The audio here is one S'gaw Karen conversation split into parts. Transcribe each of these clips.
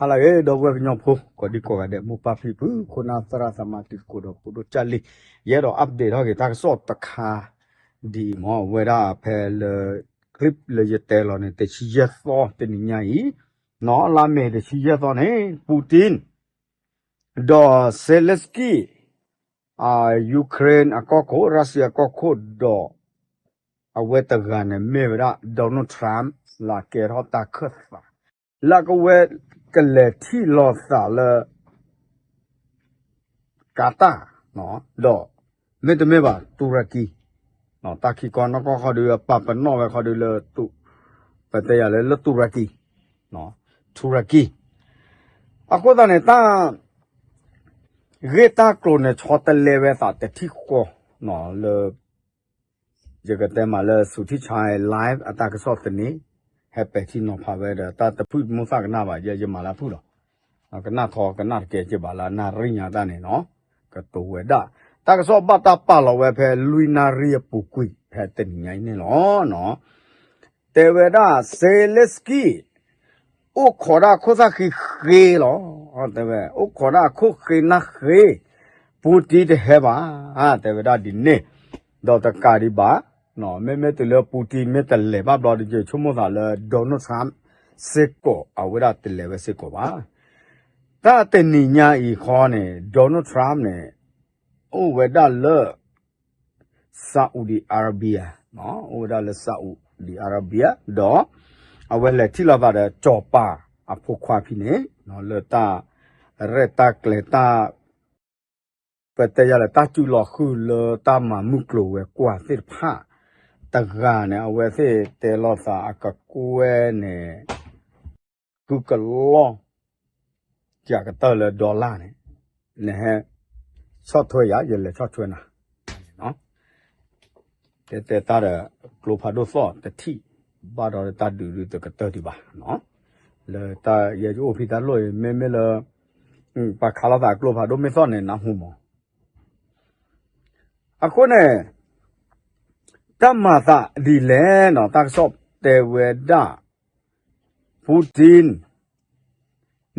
ဟါလၢအဂ့ၤ ဒီပုၢ်ဝဲၢ်ကညီဖိ ကိးဒံကိးဂၤဒဲး မိၢ်ပၢ်ဖံဖု ခိၣ်နၢ်သရၣ်သမါ တံၤသကိးဒီးဖိဒိၣ်ကၢ်လံ, ယအဲၣ်ဒိး update ထီၣ်က့ၤတၢ်ကစီၣ်တခါ ဒ်အံၤမ့ၢ် ဝဲဒၣ်ဖဲလၢ clip လၢယတဲလီၤန့ၣ် တဆံယဲၢ်သီတနံၤညါအံၤ, နီၢ်လါမ့ၤတဆံယဲၢ်သီန့ၣ် Putin ဒီး Zelensky အ Ukraine အကီၢ်ခိၣ် Russia အကီၢ်ခိၣ်ဒီး အဝဲတဂၤန့ၣ်မ့ၢ်ဝဲဒၣ် Donald Trump လၢအကဲထီၣ်တၢ်ခၢၣ်သး လၢကဝဲကလဲၤထံၣ်လိာ်သးလၢ ကၤတၢ် ဒီး မ့တမ့ၢ်ဘၣ် တူရကံ တၢ်ခံကီၢ်နီၢ်ကီၢ်ခီဒုး ပာ်ပနီၣ်ဝဲခီဒုးလၢ ပတဲယၤလၢ လၢတူရကံ တူရကံ အဃိသတးန့ၣ် တၢ် ဂ့ၢ်တၢ်ကျိၤန့ၣ် ဆီတလဲဝဲသးတထံၣ်ဃီ လၢ ယကတဲမးလၢ စူၤထံၣ်ဆါ live အတၢ်ကစီၣ်သန့ ဟဲပဲာ်ထံနီၤဖးဝဲဒီး တၢ်တဖုၣ်တမိၣ်သၣ်ကနၣ်ဘၣ် ယမၤလၢဖုၣ်လီၤ. ကနၣ်ထီကနၣ်တကဲက့ၤဘၣ်လၢနၣ်ရံၣ်ညါတၢ်န့ၣ်နီၤ ကတိၤဝဲဒၣ် တၢ်ကစီၣ်ဘၣ်တၢ်ပာ်လီၤဝဲဖဲလွံၢ်နၣ်ရံၣ်အပူၤကွံာ် ဖဲတနံၤညါအံၤန့ၣ်လီၤ. တဲဝဲဒၣ် Zelensky အိၣ်ခိးဒၣ်ခိၣ်သၣ်ဃံဃ့လီၤ. တဲဝဲ အိၣ်ခိးဒၣ်ခိၣ်ဃ့နၢ်ဃ့ Putin တဟဲဘၣ် တဲဝဲဒၣ်ဒ်န့ၣ် ဒီးတကးဒံးဘၣ် မ့မ့ၢ်တုၤလၢ Putin မ့ၢ်တလဲၤဘၣ်ဘျီဒီး ယဆိကမိၣ်သးလၢ Donald Trump စ့ၢ်ကီး အဝဲဒၣ်တလဲၤဝဲစ့ၢ်ကီးဘၣ်. တၢ်တနံၤညါအံၤဃီန့ၣ် Donald Trump န့ၣ် အိၣ်ဝဲဒၣ်လၢ Saudi Arabia အိၣ်ဝဲဒၣ်လၢ Saudi Arabia ဒီး အဝဲလဲၤထံၣ်လိာ်သးဒီး စီၤပၤအဖိခွါဖဲန့ၣ် လၢတၢ်ရဲၣ်တၢ်ကျဲၤတၢ် ပတဲယၤလၢတၢ်စုလီၤဃုာ်လၢတၢ်မၤမုၢ်ကျိၤဝဲၤကွာ်သ့ၣ်တဖၣ် တဂၤန့ၣ် အဝဲသ့ၣ်တဲလိာ်သးအကကွဲၢ်န့ၣ် ဃုကလီၢ် ကကတၢၢ်လၢ dollar န့ၣ် နဟဲ ဆီၣ်ထွဲယၤ ယလဲၤဆီၣ်ထွဲနၤ တဲတဲတၢ်ဒီး ကျိဖးဒိၣ်သီၣ်တထံၣ် ဘၣ်ဒီးတၢ်ဒုးဒုးတကတၢၢ်ဒံးဘၣ် လၢတၢ်ယဲယအိၣ်ဖံတၢ်လိၣ်အံၤ မ့မ့ၢ်လၢ ပှၤခးလိာ်သးကျိဖးဒိၣ်မ့ၢ်သီၣ်န့ၣ် နၢ်ဟူမး အဃိန့ၣ် တၢ်မၤသးဒ်လဲၣ်နီၤ တၢ်ကစီၣ်တဲဝဲဒၣ် Putin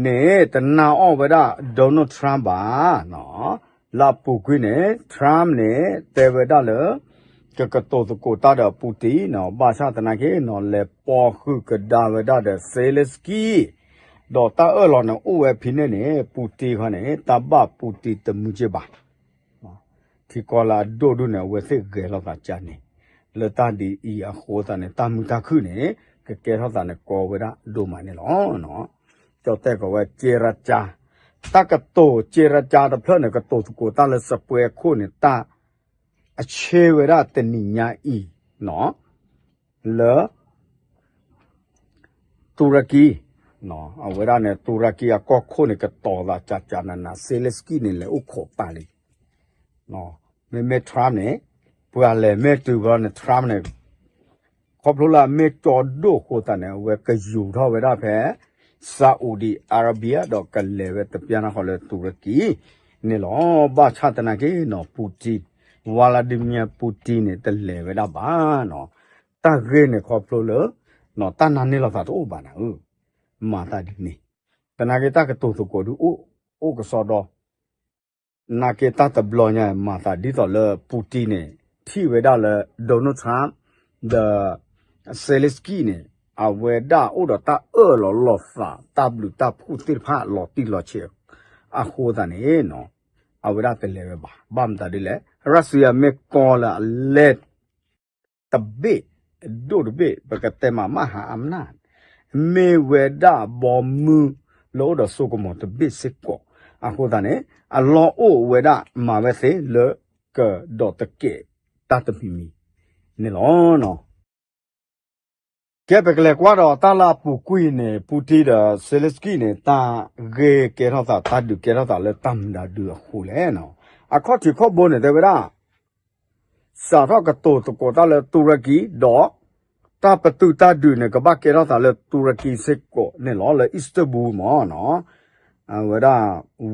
န့ၣ် တနာ်အီၣ်ဝဲဒၣ် Donald Trump ဘၣ်နီၤ လၢအပူၤကွံာ်န့ၣ် Trump န့ၣ် တဲဝဲဒၣ်လၢ ကကတိၤသကိးတၢ်ဒီး Putin နီၤ ဘၣ်ဆၣ်သနာ်က့နီၤ လဲၤပိာ်ဃုာ်ကဒါဝဲဒၣ်ဒီး Zelensky ဒီးတၢ်အၢၣ်လီၤန့ၣ် အိၣ်ဝဲဖဲန့ၣ်န့ၣ် Putin ခီန့ၣ် တၢ်ဘၣ် Putin တမုာ်က့ဘၣ် ထံကီၢ်လၢအဒိၣ်ဒုၣ်န့ၣ် အဝဲသ့ၣ်ဂဲၤလိာ်သးကန့ၣ် လၢတၢ်ဒ်အံၤအဃိသတးန့ၣ် တၢ်မုာ်တၢ်ခုၣ်န့ၣ် ကကဲထီၣ်သးန့ၣ် ကီဝဲဒၣ်ဒိၣ်မးန့ၣ်လီၤ. ကၠီတဲၣ်ကီးဝဲ က့ရကၠါ တၢ်ကတိၤက့ရကၠါတဖျၢၣ်န့ၣ် ကတိၤသကိးတၢ်လၢစပွဲခိၣ်န့ၣ် တၢ်အဆ့ဝဲဒၣ်တနံၤညါအံၤနီၤ လၢ တူရကံ အဝဲဒၣ်န့ၣ် တူရကံအကီၢ်ခိၣ်န့ၣ် ကတီၤသးကၠးကၠးနးနး Zelensky န့ၣ် လဲၤအိၣ်ခိးပာ်လံ မ့မ့ၢ် Trump န့ၣ် ပှၤလဲၤမ့ၢ်တုၤဘျီန့ၣ် Trump န့ၣ် ခီဖျိလၢအမ့ၢ်ကၠီဒိၣ်အဃိသတးန့ၣ် အဝဲကယူၤထီၣ်ဝဲဒၣ်ဖဲ Saudi Arabia ဒီးကလဲၤဝဲတပျၢ်နီၢ်ဃီလၢတူရကံန့ၣ်လီၤ. ဘၣ်ဆၣ်သနာ်က့နီၤ Putin Vladimir Putin န့ၣ် တလဲၤဝဲဒၣ်ဘၣ်နီၤ တၢ်ဂ့ၢ်န့ၣ်ခီဖျိလၢ တၢ်နာ်န့ၢ်လိာ်သးတအိၣ်ဘၣ်နၤဧၢ, မၤသးဒ်န့ၣ်, သနာ်က့တၢ်ကတိၤသကိးဒုးအိၣ်, အိၣ်ကစီဒီ, နာ်က့တၢ်တဘျီညါ မၤသးဒ်သိးလၢ Putin န့ၣ် ထံၣ်ဝဲဒၣ်လၢ Donald Trump ဒီး Zelensky န့ၣ် အဝဲဒၣ်အိၣ်ဒီးတၢ်အၢၣ်လီၤလိာ်သး တၢ်ဘျုးတၢ်ဖှိၣ်သ့ၣ်တဖၣ်လီၤတံၢ်လီၤဆဲး အဃိသတးန့ၣ် အဝဲဒၣ်တလဲၤဝဲဘၣ်. ဘၣ်မတၤဒ်လဲၣ်, Russia မ့ၢ်ကီလၢအလဲၢ် တဘ့ၣ်, ဒိၣ်တဘ့ၣ်, ပကတဲမး မဟာอำนาจ မ့ၢ်ဝဲဒၣ်ဘီမုၢ်လၢအိၣ်ဒီးစိကမီၤတဘ့ၣ်စ့ၢ်ကီး, အဃိသတးန့ၣ် အလီၢ်အိၣ်ဝဲဒၣ်မၤဝဲသ့လၢကဒီးတကဲးတၢ်တမံၤမံၤန့ၣ်လီၤ. ကဲ ပကလဲၤကွၢ်ဒီးတၢ်လၢအပူၤကွံာ်န့ၣ် Putin ဒီး Zelensky န့ၣ် တၢ်ဂ့ၢ်ကဲထီၣ်သး တၢ်ဒုးကဲထီၣ်သးလၢတၢ်မတၤဒုးအဃိလဲၣ်. အခီၣ်ထံးခီၣ်ဘိန့ၣ် တဲဝဲဒၣ် စးထီၣ်ကတိၤသကိးတၢ်လၢတူရကံ ဒီး တၢ်ပတုာ်တၢ်ဒုးန့ၣ် ကဘၣ်ကဲထီၣ်သးလၢတူရကံစ့ၢ်ကီးန့ၣ်လီၤ, လၢ Istanbul မ့ၢ်နီၤ, အဝဲဒၣ်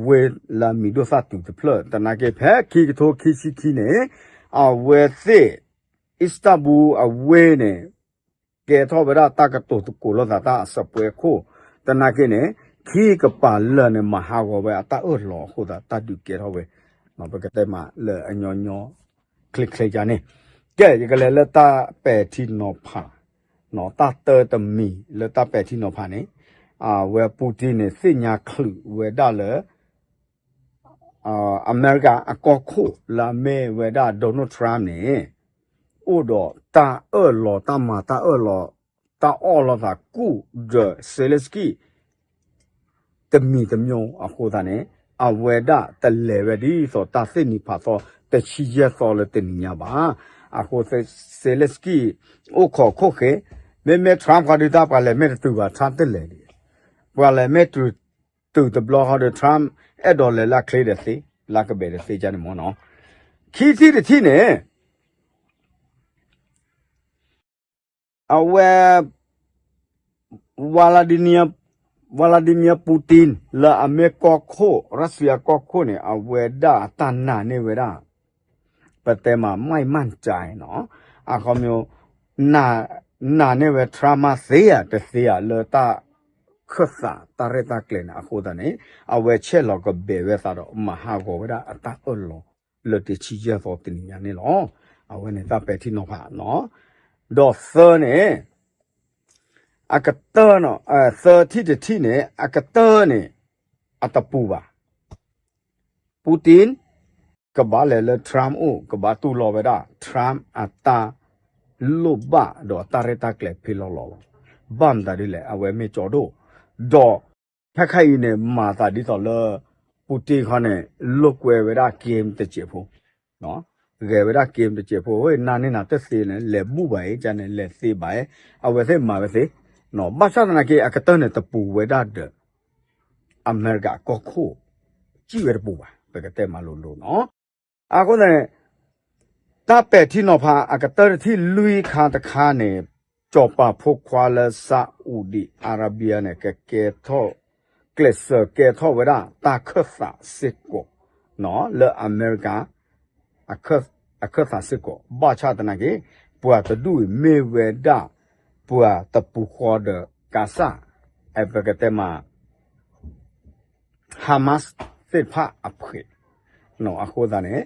ဝ့ၢ်လၢအမံၤဒိၣ်သၣ်တုၤတဖျၢၣ် သနာ်က့ဖဲခံကထိခံဆံခံန့ၣ် အဝဲသ့ၣ် Istanbul အဝ့ၢ်န့ၣ် ကဲထီၣ်ဝဲဒၣ်တၢ်ကတိၤသကိးလိာ်သးတၢ်အစပွဲခိၣ်, သနာ်က့န့ၣ် ခံကပၤလၢာ်န့ၣ် မၤဟးဂီၤဝဲအတၢ်အၢၣ်လီၤအဃိသတး တၢ်ဒုးကဲထီၣ်ဝဲ, ပကတဲမးလၢအညီညီ ချ့ချ့ကန့ၣ်, ကဲ ယကလဲၤလၢတၢ်ပဲာ်ထံနီၤဖး, တၢ်တၢတမံၤလၢတၢ်ပဲာ်ထံနီၤဖးန့ၣ်, အဝဲ Putin န့ၣ် သ့ၣ်ညါချုးဝဲဒၣ်လၢ အမဲရကၤအကီၢ်ခိၣ်လၢအမ့ၢ်ဝဲဒၣ် Donald Trump န့ၣ် အိၣ်ဒီးတၢ်အၢၣ်လီၤတၢ်မၤတၢ်အၢၣ်လီၤ တၢ်အီၣ်လိာ်သးကူၣ်ဒီး Zelensky တမံၤတမံၤအဃိသတးန့ၣ် အဝဲဒၣ်တလဲၤဝဲဒ်သိးတၢ်သ့ၣ်နံၤဖးသီ တဆံယဲၢ်သီလၢတနံၤညါဘၣ်. အဃိ Zelensky အိၣ်ခိးခိၣ်ဃ့, မ့မ့ၢ် Trump ဃီဒုးတၢ်ပှၤလဲၤမ့ၢ်တတုၤဘၣ် Trump တလဲၤဒံး, ပှၤလဲၤမ့ၢ်တုၤ တုၤတဘျီဃီဒီး Trump အဲၣ်ဒိးလဲၤလၢအချ့ဒီးသ့, လၢကဘဲးဒီးသ့ကန့ၣ်မ့ၢ်နီၤ. ခံထံၣ်တထံၣ်န့ၣ် အဝဲ Vladimir Vladimir Putin လၢအမ့ၢ်ကီၢ်ခိၣ် Russia ကီၢ်ခိၣ်န့ၣ် အဝဲဒၣ်အတၢ်နာ်န့ၢ်ဝဲဒၣ် ပတဲမး ไม่มั่นใจ နီၤ, အခီပညီ နာ်န့ၢ်ဝဲ Trump မ့ၢ်သ့ဧါတသ့ဧါလၢတၢ်ခၢၣ်သးတၢ်ရဲၣ်တၢ်ကျဲၤန့ၣ် အဃိသတးန့ၣ် အဝဲဆဲးလီၤကဘဲးဝဲသးဒီး မၤဟးဂီၤဝဲဒၣ်အတၢ်အၢၣ်လီၤလၢတဆံယဲၢ်သီတနံၤညါန့ၣ်လီၤ. အဝဲန့ၣ်တၢ်ပဲာ်ထံနီၤဖးနီၤ. ဒီးသၢန့ၣ် အကတၢၢ်နီၤ, သၢထံၣ်တထံၣ်န့ၣ် အကတၢၢ်န့ၣ် အတပူၤဘၣ်. Putin ကဘၣ်လဲၤလၢ Trump အိၣ် ကဘၣ်တူၢ်လိာ်ဝဲဒၣ် Trump အတၢ်လိၣ်ဘၣ်ဒီးတၢ်ရဲၣ်တၢ်ကျဲၤဖဲလီၤလီၤလီၤ. ဘၣ်မတၤဒ်လဲၣ် အဝဲမ့ၢ်ကၠီဒိၣ်, ဒီးခဲခါအံၤန့ၣ် မၤသးဒ်သိးလၢ Putin ခီန့ၣ် လိာ်ကွဲဝဲဒၣ် game တစဲးဖိ ဂဲၤဝဲဒၣ် game တစဲးဖိ နၤန့ၣ်နၤတသ့န့ၣ် လဲၤဘူၣ်ဘၣ်အံၤ ကန့ၣ် လဲၤသ့ဘၣ်အံၤ အဝဲသ့ၣ်မၤဝဲသ့, ဘၣ်ဆၣ်သနာ်က့ အကတၢၢ်န့ၣ် တပူၤဝဲဒၣ်ဒီး အမဲရကၤကီၢ်ခိၣ် စံၣ်ဝဲတပူၤဘၣ် ပကတဲမၤလိၤလိၤနီၤ. အဃိသတးန့ၣ် တၢ်ပဲာ်ထံနီၤဖးအကတၢၢ်တထံၣ်လွံၢ်ခါတခါန့ၣ် စီၤပၤဖိခွါလၢ Saudi Arabia န့ၣ် ကကဲထီၣ် ကျဲးစၢးကဲထီၣ်ဝဲဒၣ်တၢ်ခၢၣ်သးစ့ၢ်ကီး လၢအမဲရကၤ အခၢၣ်သးစ့ၢ်ကီး ဘၣ်ဆၣ်သနာ်က့ ပှၤတဒူၣ်အံၤမ့ၢ်ဝဲဒၣ် ပှၤတပူၤဃီဒီး Gaza အဲ ပကတဲမး Hamas သ့ၣ်တဖၣ်အဖှဲး အဃိသတးန့ၣ်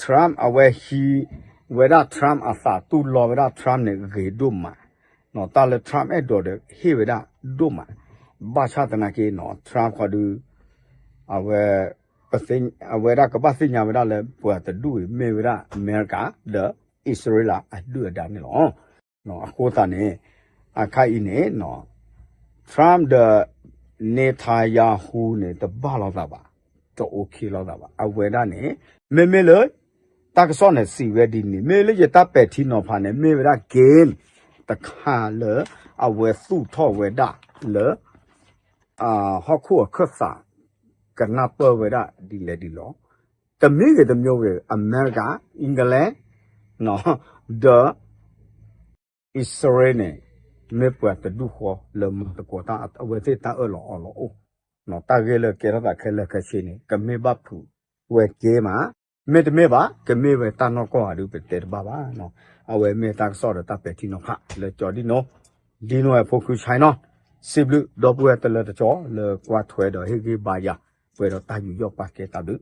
Trump အဝဲဟံးဝဲဒၣ် Trump အသး တူၢ်လိာ်ဝဲဒၣ် Trump န့ၣ် ဂ့ၤဒိၣ်မး, တၢ်လၢ Trump အဲၣ်ဒိးဒီးဟ့ၣ်ဝဲဒၣ်ဒိၣ်မး, ဘၣ်ဆၣ်သနာ်က့နီၤ Trump ခီဒု အဝဲ အဝဲဒၣ်ကဘၣ်သ့ၣ်ညါဝဲဒၣ်လၢပှၤတဒူၣ်အံၤမ့ၢ်ဝဲဒၣ်အမဲရကၤ ဒီးအံၣ်စရ့လးအဒုၣ်အဒါန့ၣ်လီၤ. အဃိသတးန့ၣ် အခါအံၤန့ၣ် Trump ဒီး Netanyahu န့ၣ် တဘၣ်လိာ်သးဘၣ်, တ OK လိာ်သးဘၣ်. အဝဲဒၣ်န့ၣ် မ့မ့ၢ်လၢ တၢ်ကစီၣ်န့ၣ်စံးဝဲဒ်န့ၣ် မ့ၢ်လၢယတၢ်ပဲာ်ထံနီၤဖးန့ၣ် မ့ၢ်ဝဲဒၣ် game တခါလၢ အဝဲသူၣ်ထီၣ်ဝဲဒၣ်လၢ ဟီၣ်ခိၣ်အခၢၣ်သး ကနၢ်ပၢၢ်ဝဲဒၣ်ဒ်လဲၣ်ဒ်လဲၣ်, တမံၤဂ့ၤတမံၤဂ့ၤ အမဲရကၤ, England ဒီး အံၣ်စရ့လးန့ၣ် မ့ၢ်ပှၤတဒူၣ်ဃီလၢမၤသကိးတၢ် အဝဲသ့ၣ်တၢ်အၢၣ်လီၤအီလီၤအိၣ်, တၢ်ဂ့ၢ်လၢကဲထီၣ်သးခဲလၢာ်ခဲဆ့န့ၣ် ကမ့ၢ်ဘၣ်ဖုးဝဲက့မး, မ့တမ့ၢ်ဘၣ် ကမ့ၢ်ဝဲတၢ်နီၢ်ကီၢ်ဂၤဒုးပတဲတဘၣ်ဘၣ်. အဝဲမ့ၢ်တၢ်ကစီၣ်ဒီးတၢ်ပဲာ်ထံနီၤဖးလၢကၠီဒ်နီၤ, ဒ်နီၤဝဲဖိဃုဆါနီၤ, စံးဘျုးဒီပုၢ်ဝဲၢ်တလၢတကီလၢကွၢ်ထွဲဒီးဟ့ၣ်ဂံၢ်ဘါယၤ ပှဲၤဒီးတၢ်ယူးယီၣ်ပာ်ကဲတၢ်ဘျုး